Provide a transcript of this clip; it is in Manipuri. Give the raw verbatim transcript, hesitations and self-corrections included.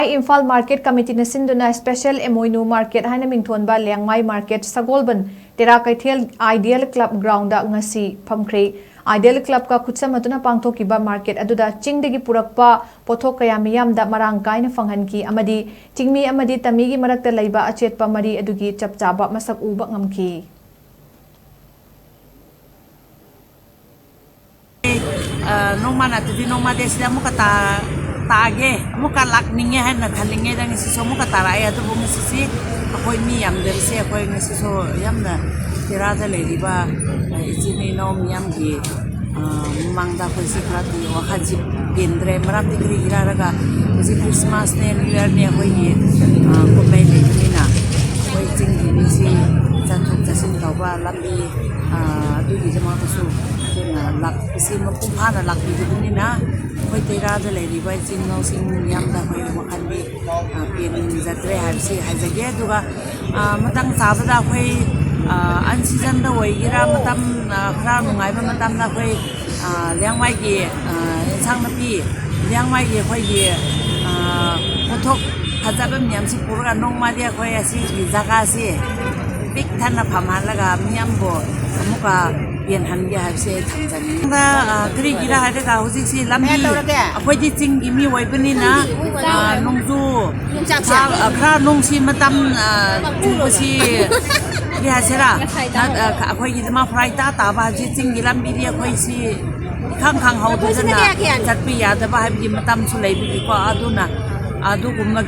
ꯏꯝꯐꯥꯜ ꯃꯥꯔꯀꯦꯠ ꯀꯃꯤꯇꯤꯅ ꯁꯤꯟꯗꯨꯅ ꯁ꯭ꯄꯦꯁꯦꯜ ꯏꯃꯣꯏꯅꯨ ꯃꯥꯔꯀꯦꯠ ꯍꯥꯏꯅ ꯃꯤꯡꯊꯣꯟꯕ ꯂꯤꯌꯥꯡꯃꯥꯏ ꯃꯥꯔꯀꯦꯠ ꯁꯒꯣꯜꯕꯟ ꯇꯦꯔꯥ ꯀꯩꯊꯦꯜ ꯑꯥꯏꯗꯤꯌꯦꯜ ꯀ꯭ꯂꯕ ꯒ꯭ꯔꯥꯎꯟꯗ ꯉꯁꯤ ꯐꯝꯈ꯭ꯔꯦ꯫ ꯑꯥꯏꯗꯤꯌꯦꯜ ꯀ꯭ꯂꯕꯀ ꯈꯨꯠꯁꯝꯅꯗꯨꯅ ꯄꯥꯡꯊꯣꯛꯈꯤꯕ ꯃꯥꯔꯀꯦꯠ ꯑꯗꯨꯗ ꯆꯤꯡꯗꯒꯤ ꯄꯨꯔꯛꯄ ꯄꯣꯠꯊꯣꯛ ꯀꯌꯥ ꯃꯤꯌꯥꯝꯗ ꯃꯔꯥꯡ ꯀꯥꯏꯅ ꯐꯪꯍꯟꯈꯤ ꯑꯃꯗꯤ ꯆꯤꯡꯃꯤ ꯑꯃꯗꯤ ꯇꯝꯃꯤꯒꯤ ꯃꯔꯛꯇ ꯂꯩꯕ ꯑꯆꯦꯠꯄ ꯃꯔꯤ ꯑꯗꯨꯒꯤ ꯆꯞ ꯆꯥꯕ ꯃꯁꯛ ꯎꯕ ꯉꯝꯈꯤ꯫ ꯑ, ꯅꯣꯡꯃ ꯅꯠꯇ꯭ꯔꯗꯤ ꯅꯣꯡꯃꯗꯤ ꯑꯁꯤꯗ ꯑꯃꯨꯛꯀ ꯇꯥ-, ꯇꯥꯒꯦ, ꯑꯃꯨꯛꯀ ꯂꯥꯛꯅꯤꯡꯉꯦ ꯍꯥꯏꯅ ꯈꯜꯂꯤꯉꯩꯗ ꯉꯁꯤꯁꯨ ꯑꯃꯨꯛꯀ ꯇꯥꯔꯛꯑꯦ꯫ ꯑꯗꯨꯕꯨ ꯉꯁꯤꯁꯤ ꯑꯩꯈꯣꯏ ꯃꯤ ꯌꯥꯝꯗꯕꯁꯦ, ꯑꯩꯈꯣꯏ ꯉꯁꯤꯁꯨ ꯌꯥꯝꯅ ꯇꯦꯔꯥꯗ ꯂꯩꯔꯤꯕ, ꯑ, ꯏꯆꯤꯟ ꯏꯅꯥꯎ ꯃꯤꯌꯥꯝꯒꯤ, ꯑ, ꯃꯃꯥꯡꯗ ꯑꯩꯈꯣꯏꯁꯤ ꯈꯔꯗꯤ ꯋꯥꯈꯜꯁꯤ ꯄꯦꯟꯗ꯭ꯔꯦ꯫ ꯃꯔꯝꯗꯤ ꯀꯔꯤꯒꯤꯔ ꯍꯥꯏꯔꯒ ꯍꯧꯖꯤꯛ ꯈ꯭ꯔꯤꯁꯃꯥꯁꯅꯦ, ꯅ꯭ꯌꯨ ꯌꯔꯅꯦ, ꯑꯩꯈꯣꯏꯒꯤ, ꯑ, ꯀꯨꯝꯍꯩ ꯂꯩꯕꯅꯤꯅ ꯑꯩꯈꯣꯏ ꯆꯤꯡꯒꯤ ꯃꯤꯁꯤ ꯆꯠꯊꯣꯛ ꯆꯠꯁꯤꯟ ꯇꯧꯕ ꯂꯝꯕꯤ, ꯑ, ꯑꯗꯨꯒꯤꯗꯃꯛꯇꯁꯨ ꯑꯩꯈꯣꯏꯅ ꯂꯥꯛꯄꯁꯤ ꯃꯄꯨꯡ ꯐꯥꯅ ꯂꯥꯛꯄꯤꯗꯕꯅꯤꯅ ꯑꯩꯈꯣꯏ ꯇꯦꯔꯥꯗ ꯂꯩꯔꯤꯕ ꯏꯆꯤꯟ ꯏꯅꯥꯎꯁꯤꯡ ꯃꯤꯌꯥꯝꯗ ꯑꯩꯈꯣꯏ ꯋꯥꯈꯜꯗꯤ, ꯑ, ꯄꯦꯟꯖꯗ꯭ꯔꯦ ꯍꯥꯏꯕꯁꯤ ꯍꯥꯏꯖꯒꯦ꯫ ꯑꯗꯨꯒ, ꯑ, ꯃꯇꯥꯡ ꯆꯥꯕꯗ ꯑꯩꯈꯣꯏ, ꯑ, ꯑꯟ ꯁꯤꯖꯟꯗ ꯑꯣꯏꯒꯦꯔꯥ, ꯃꯇꯝ, ꯑ, ꯈꯔ ꯅꯨꯡꯉꯥꯏꯕ ꯃꯇꯝꯗ ꯑꯩꯈꯣꯏ, ꯑ, ꯂꯤꯌꯥꯡꯃꯥꯏꯒꯤ, ꯑ, ꯑꯦꯟꯁꯥꯡ ꯅꯥꯄꯤ, ꯂꯤꯌꯥꯡꯃꯥꯏꯒꯤ ꯑꯩꯈꯣꯏꯒꯤ, ꯑ, ꯄꯣꯠꯊꯣꯛ ꯐꯖꯕ ꯃꯌꯥꯝꯁꯤ ꯄꯨꯔꯒ ꯅꯣꯡꯃꯗꯤ ꯑꯩꯈꯣꯏ ꯑꯁꯤꯒꯤ ꯖꯒꯥꯁꯤ ꯄꯤꯛ ꯊꯟꯅ ꯐꯝꯍꯜꯂꯒ ꯃꯤꯌꯥꯝꯕꯨ ꯑꯃꯨꯛꯀ ꯄꯦꯟꯍꯟꯒꯦ ꯍꯥꯏꯕꯁꯦ ꯑꯩ ꯊꯝꯖꯅꯤꯡꯉꯤ꯫ ꯑ, ꯀꯔꯤꯒꯤꯔ ꯍꯥꯏꯔꯒ ꯍꯧꯖꯤꯛꯁꯤ ꯂꯝꯕꯤ, ꯑꯩꯈꯣꯏꯗꯤ ꯆꯤꯡꯒꯤ ꯃꯤ ꯑꯣꯏꯕꯅꯤꯅ, ꯑ, ꯅꯣꯡꯖꯨ, ꯈꯔ, ꯈꯔ ꯅꯣꯡꯁꯤ ꯃꯇꯝ, ꯑ, ꯆꯨꯕꯁꯤ, ꯀꯔꯤ ꯍꯥꯏꯁꯤꯔꯥ, ꯅ-, ꯑ, ꯑꯩꯈꯣꯏꯒꯤꯗꯃꯛ ꯐꯔꯛ ꯏꯇꯥ ꯇꯥꯕ ꯍꯧꯖꯤꯛ ꯆꯤꯡꯒꯤ ꯂꯝꯕꯤꯗꯤ ꯑꯩꯈꯣꯏꯁꯤ ꯏꯈꯪ ꯈꯪꯍꯧꯗꯗꯅ ꯆꯠꯄ ꯌꯥꯗꯕ ꯍꯥꯏꯕꯒꯤ ꯃꯇꯝꯁꯨ ꯂꯩꯕꯒꯤꯀꯣ, ꯑꯗꯨꯅ ꯑꯗꯨꯒꯨꯝꯕ